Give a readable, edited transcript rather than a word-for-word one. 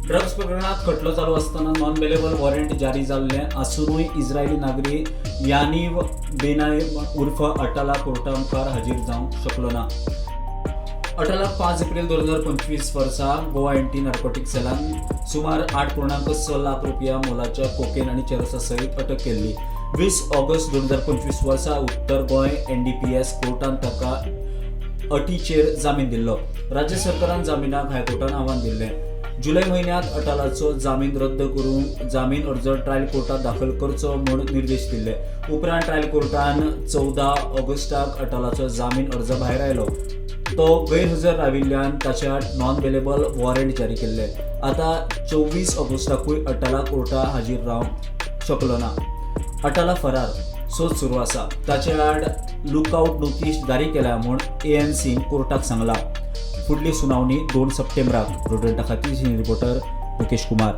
Drugs प्रकरणात खटलो चालू आसतना नॉन बेलेबल वॉरंट जारी जाल्लें आसुनूय इस्रायली नागरी यानीव बेनाय उर्फ अटाला कोर्टा मुखार हाजीर जावंक शकलो ना. अटालाक 5 एप्रील 2025 वर्सा गोवा एंटी नार्कोटिक सेलान सुमार 8.6 लाख रुपया मोलाच्या कोकेन आनी चरसा सयत अटक केल्ली. 20 ऑगस्ट 2025 वर्सा उत्तर गोंय एनडीपीएस कोर्टान ताका अटीचेर जामीन दिल्लो. राज्य सरकारान जामिनाक हायकोर्टान आव्हान दिल्लें. जुलय म्हयन्यांत अटालाचो जामीन रद्द करून जामीन अर्ज ट्रायल कोर्टात दाखल करचो म्हूण निर्देश दिल्ले. उपरांत ट्रायल कोर्टान 14 ऑगस्टाक अटालाचो जामीन अर्ज भायर आयलो. तो गैरहजर राविल्ल्यान ताच्या नॉन बेलेबल वॉरंट जारी केल्ले. आतां 24 ऑगस्टाकूय अटाला कोर्टा हाजीर रावंक शकलो ना. अटाला फरार, सोद सुरू आसा. ताचे आड लुकआउट नोटीस जारी केल्या म्हूण एएनसीन कोर्टाक सांगलां. फुडली सुनावणी 2 सप्टेंबराक. प्रुडंटा खातीर सिनियर रिपोर्टर मुकेश कुमार.